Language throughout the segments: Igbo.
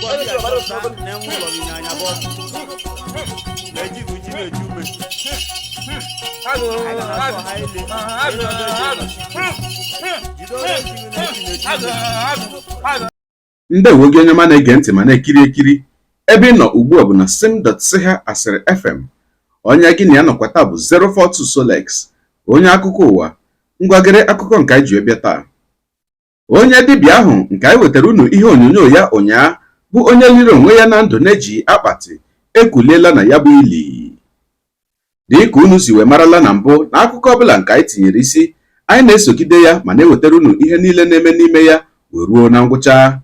Na-enwe ụlọ ịnyanya bụ ọkụ na-eji bụ ji na-eji ume anyị ga na-atọ ha ile onye ọzọ ji jide onye ji na-eji na-eji ume. Ndewo gị, onye ọma na-ege ntị ma na-ekiri ekiri. Ebe ị nọ ugbu a bụ na sim.si ha asịrị FM. Onye gị na ya nọkwa taa bụ 042 Solex, onye akụkọ ụwa. Ngwagere akụkọ nke anyị ji bịa taa. Onye dibịa ahụ nke anyị wetara unu ihe onyonyo ya ụnyaa, bụ onye liri onwe ya na ndụ na-eji akpati, ekuliela na ya bụ ili. Dịka unu si wee marala na mbụ, na akụkọ ọbụla nke anyị tinyere isi, anyị na-esogide ya ma na-ewetara unu ihe niile na-eme n'ime ya wee ruo na ngwụcha.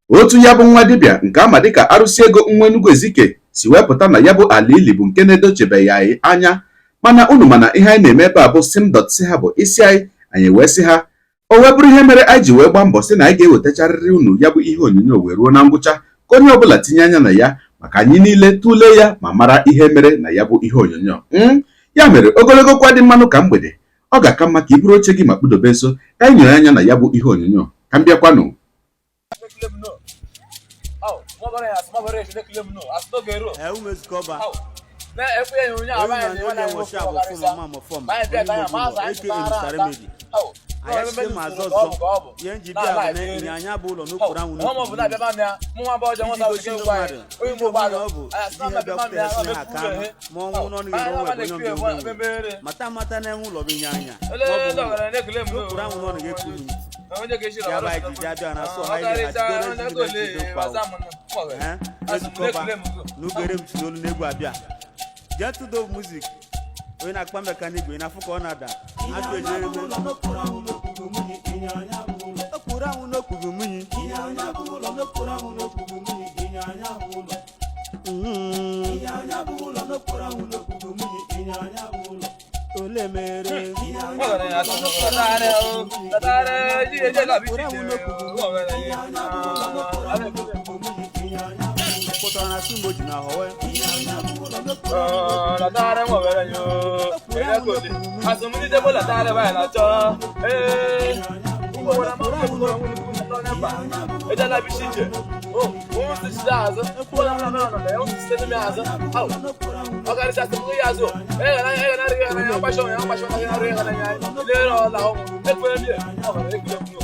Otu ya bụ nwa dibịa nke ama dịka Arụsị Ego nwa Enugu Ezike si wee pụta na ya bụ ala ili bụ nke na-edochebeghị anyị anya, mana unu mana ihe anyị na-eme ebe a bụ sim.si ha bụ isi anyị, anyị wee sị ha o wee bụrụ ihe mere anyị ji wee gbaa mbọ sị na anyị ga-ewetacharịrị unu ya bụ ihe onyonyo wee ruo na ngwụcha, ka onye ọbụla tinye anya na ya, maka anyị niile tụlee ya ma mara ihe mere na ya bụ ihe onyonyo. Ya mere, ogologo kwa dị mmanụ ka mgbede, ọ ga-aka mma ka i buru oche gị ma kpụdobe nso ka anyị nyere anya na ya bụ ihe onyonyo. Ka m bịakwanụ. Ee, ume zukọba onye na onye nwe sha bụ fọm ma ma fọm onye nwe ụlọ eke emusaremedi anyị site ma azọ ọzọ. Ihe nji bịa bụ na ịnyanya bụ ụlọ n'okpuru anwụ n'okpuru mmiri, iji gosi ndị mmadụ ndị omenye ọ bụ ihe bịakwutere si ha aka ama ma ọnwụ n'ọnụ gị onwe bụ onye mbịa onwe mata mata na enwe ụlọ bụ ịnyanya ma ọ bụ ụlọ n'okpuru anwụ n'ọnụ gị ekuru ya bụ anyị ji bịa bịa na sọ ha ile ha jidere ejigide ejide mkpa ezukọba na ugere m tinye olu n'egwu abịa. Gentle Dove Music, onye na-akpa mmeka n'igwe na-afụ ka ọ na-ada atụ ejere eme okpuru anwụ n'okpuru mmiri. Ole mere pụtara na sumbo ji na họwe.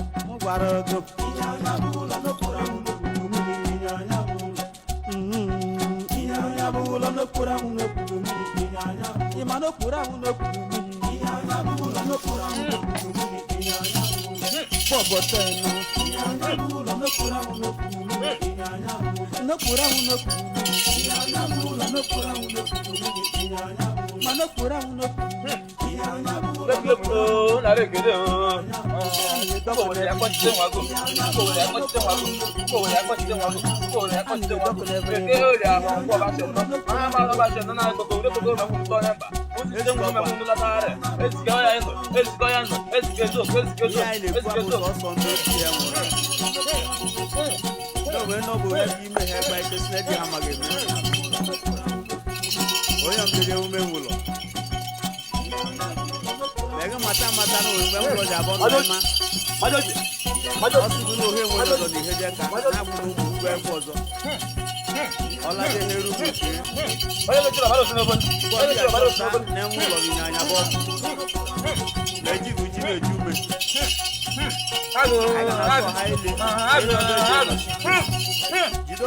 M gwara gị ịma n'okpuru anwụ n'okpuru mmiri bọbọtenu n'okpuru anwụ n'okpuru mmiri ma n'okpuru anwụ n'okpuru ihe anyị na-ekwu abụ sọsọ ndị ochie nwụrụ n'owe n'ọbụ onye ka ime ha egbe ike si na di ha amaghị eme onye mbiri emume ụlọ mege mata mata na omume ụlọ ji abọ n'ọma ọsụgụ na ohe nwere ọzọ na ihe dị ka na-akwụ n'ụmụ ugbo ekwe ọzọ ọlaje ha eru nke na-enwe ụlọ ịnyanya bụ ọkụ na-eji bụ ji na-eji ume anyị ga na-atọ ha ile onye ọzọ ji jide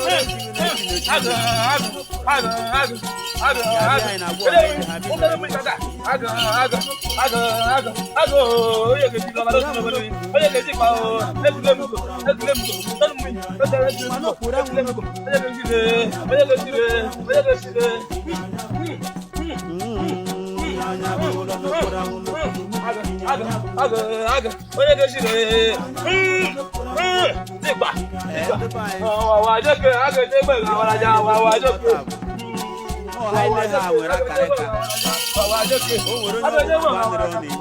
onye ji na-eji na-eji ume ya bịa anyị na-agwa ọha ile ha bidoro. Ọha ile ha nwere akara ka o nwere onye ọ bụ bandịrị ọ na-eyi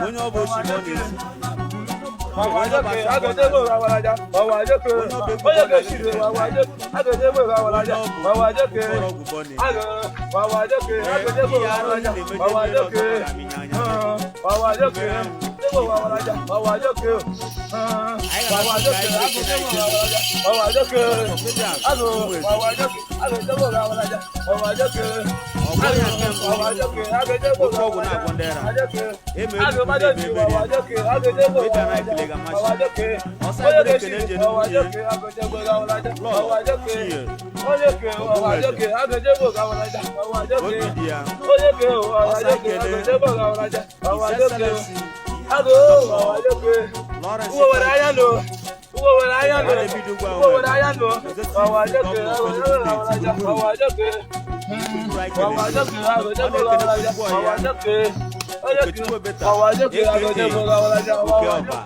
onye ọ bụ oshi ka ọ na-esi onye ọ bụ asị ka ọ na-azụ onye ọ bụ egwu ka ọ na-agụ onye ọ bụ ụkọrọ ọgwụ ka ọ na-eme. Ee, ihe arụ onye na-emeje mmiri ọzọ mara amịnya anya. Ọgbọ ya nke mbụ oke ọgwụ na-agwọ ndị ara eme ebe ebe na ekele ga masị ọsọ ebere ekele eji enugwu ihe lọlọ Chinyere obi dị ya ọsọ ekele His Excellency Lawrence Adabido gwa Executive Governor of Enugu State gburugburu anyị kelere ọ na-ekele ezigbo ọyị ya Okechukwu Obeta aka Oke Ọba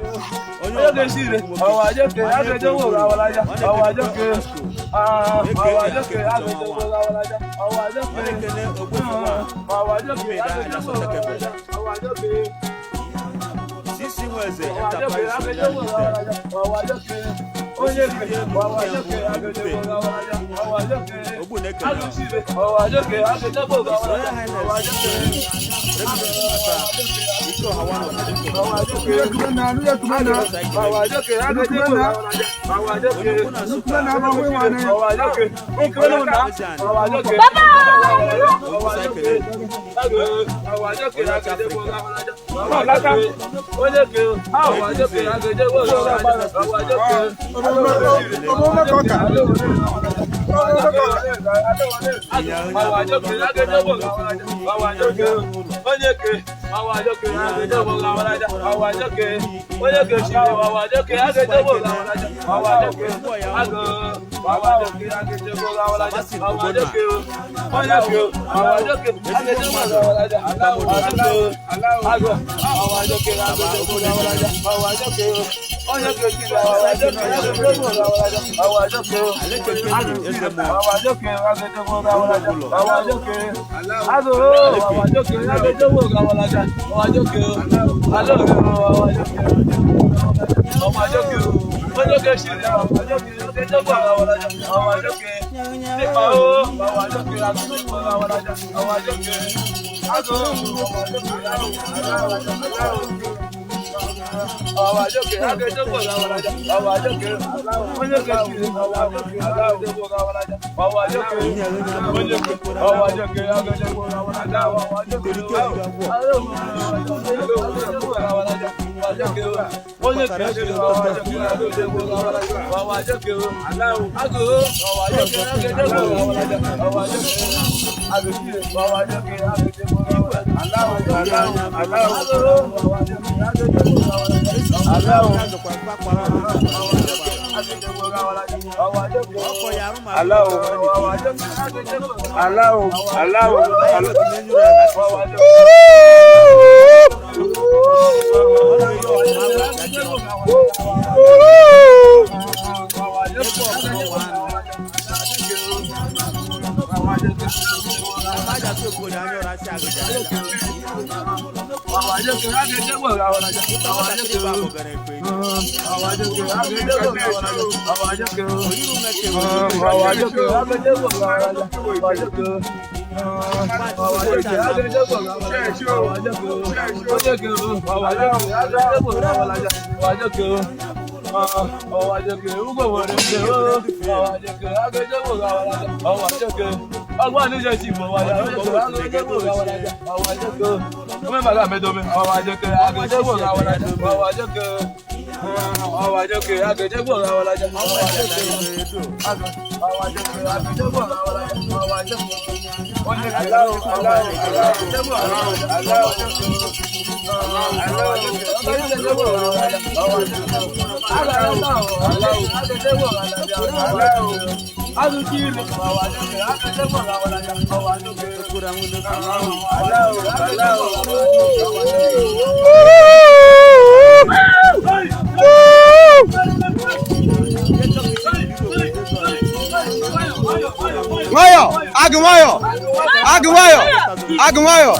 onye ọba nwoke nwanne gburugburu ọ na-ekele Pasco aka Akechọnwa ọ na-ekele Ogbuefi Imeda Ajasotekebe Sisi Nweze Enterprise Nigeria Limited osisi dị elu nke mbụ Ebube Ogbu na-ekele His Royal Highness Remigius Asa Ike Ọha one of Enugu onye ukwu na Nsụka Ezeani Okwusa ekele onye ọcha Afrịka Aleke Kenny Eze Mmụọ Nwayọ, agụ nwayọ, agụ nwayọ, agụ nwayọ.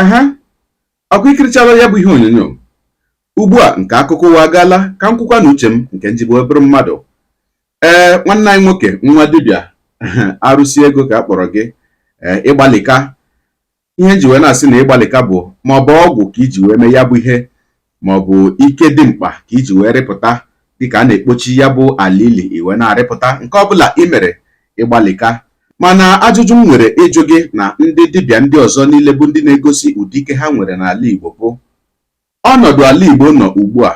Ehe, ọkwa ikirichala ya bụ ihe onyonyo ugbu a nke akụkọ ụwa agaala ka m kwukwa na uche m nke njigbo obere mmadụ. Ee, nwanne anyị nwoke nwa dibịa arụsị ego ka a kpọrọ gị. Ee, ịgbalịka ihe nji wee na-asị na ịgbalịka bụ ma ọ bụ ọgwụ ka iji wee mee ya bụ ihe, ma ọ bụ ike dị mkpa ka iji wee rịpụta dịka a na-ekpochi ya bụ ala ili iwe na-arịpụta nke ọbụla ị mere ịgbalịka. Mana ajụjụ m nwere ịjụ gị na ndị dibịa ndị ọzọ niile bụ ndị na-egosi ụdị ike ha nwere n'ala Igbo bụ ọnọdụ ala Igbo nọ ugbu a,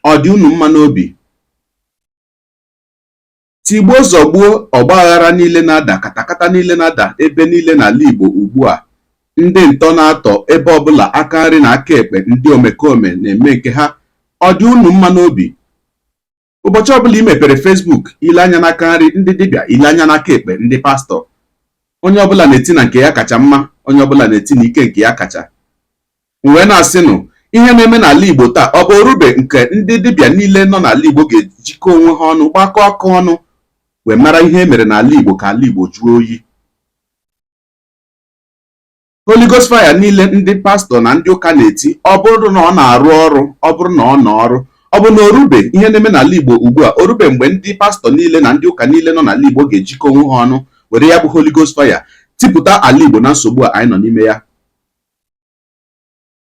ọ dị unu mma n'obi? Tigbuo zọgbuo ọgbaghara niile na-ada, katakata niile na-ada ebe niile n'ala Igbo ugbu a, ndị ntọ na-atọ ebe ọbụla, aka nri na aka ekpe, ndị omekome na-eme nke ha, ọ dị unu mma n'obi? Ụbọchị ọbụla ị mepere Facebook, ile anya n'aka nri ndị dibịa, ile anya n'aka ekpe ndị pastọ, onye ọbụla na-eti na nke ya kacha mma, onye ọbụla na-eti na ike nke ya kacha. Wee na-asịnụ ihe na-eme n'ala Igbo taa, ọ bụ orube nke ndị dibịa niile nọ n'ala Igbo ga-ejikọ onwe ha ọnụ, gbakọ aka ọnụ wee mara ihe e mere n'ala Igbo ka ala Igbo jụọ oyi. Holy Ghost fire niile ndị pastọ na ndị ụka na-eti, ọ bụrụ na ọ na-arụ ọrụ, ọ bụrụ na ọ nọ ọrụ, ọ bụ na orube ihe na-eme n'ala Igbo ugbu a, orube mgbe ndị pastọ niile na ndị ụka niile nọ n'ala Igbo ga-ejikọ onwe ha ọnụ were ya bụ Holy Ghost fire tipụta ala Igbo na nsogbu a anyị nọ n'ime ya.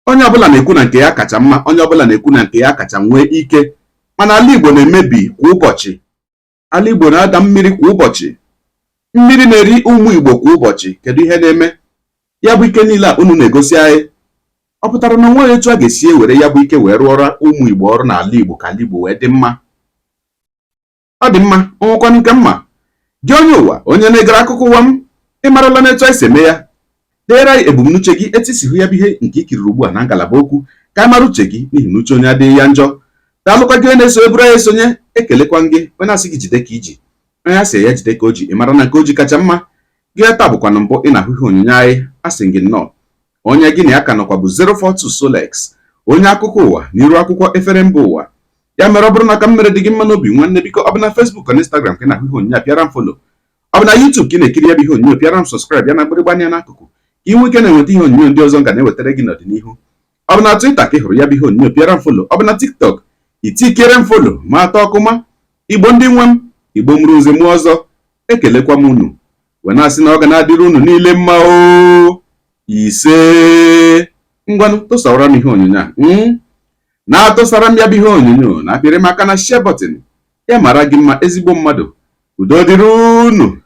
Onye ọbụla na-ekwu na nke ya kacha mma, onye ọbụla na-ekwu na nke ya kacha nwee ike, mana ala Igbo na-emebi kwa ụbọchị, ala Igbo na-ada mmiri kwa ụbọchị, mmiri na-eri ụmụ Igbo kwa ụbọchị. Kedu ihe na-eme? Ya bụ ike niile a unu na-egosi anyị, ọ pụtara na onweghị etu a ga-esi ewere ya bụ ike wee rụọrọ ụmụ Igbo ọrụ n'ala Igbo ka ala Igbo wee dị mma? Ọ dị mma, onwekwanụ nke mma. Gị onye ụwa, onye na-egere akụkọ ụwa m, ị marala n'etu anyị si eme ya. Deere anyị ebumnuche gị etu isi hụ ya bụ ihe nke i kiriri ugbu a na ngalaba okwu, ka anyị mara uche gị, n'ihi na uche onye adịghị ya njọ. Daalụkwa gị onye na-eso eburu anyị esonye, ekelekwa gị, onye na-asị gị jide ka iji, onye asị ya jide ka o ji, ị mara na nke o ji kacha mma. Gị taa bụkwanụ mbụ ị na-ahụ ihe onyonyo anyị, asị gị nnọọ. Onye gị na ya ka nọkwa bụ 042 Solex, onye akụkọ ụwa n'iru akwụkwọ efere mba ụwa. Ya mere ọ bụrụ na ka m mere dị gị mma n'obi, nwanne biko, ọ bụ na Facebook na Instagram ka ị na-ahụ ihe onyonyo a, pịara m follow. Ọ bụ na YouTube ka ị na-ekiri ya bụ ihe onyonyo, pịara m subscribe ya na mgbịrịgba anya n'akụkụ, ka ị nwee ike na-enweta ihe onyonyo ndị ọzọ m ga na-ewetara gị n'ọdịnihu. Ọ bụ na Twitter ka ị hụrụ ya bụ ihe onyonyo, pịara m follow. Ọ bụ na TikTok, itikere m follow ma atọ ọkụma. Igbo ndị nwe m, Igbo mụrụ nze mụọ ọzọ, ekelekwa m unu wee na-asị na ọ ga na-adịrị unu niile mma o. Ise, ngwanụ, tụsawara m ihe onyonyo a, na-atụsara m ya bụ ihe onyonyo, na apịrị m aka na share button. Ya mara gị mma, ezigbo mmadụ. Udo dịrị unu.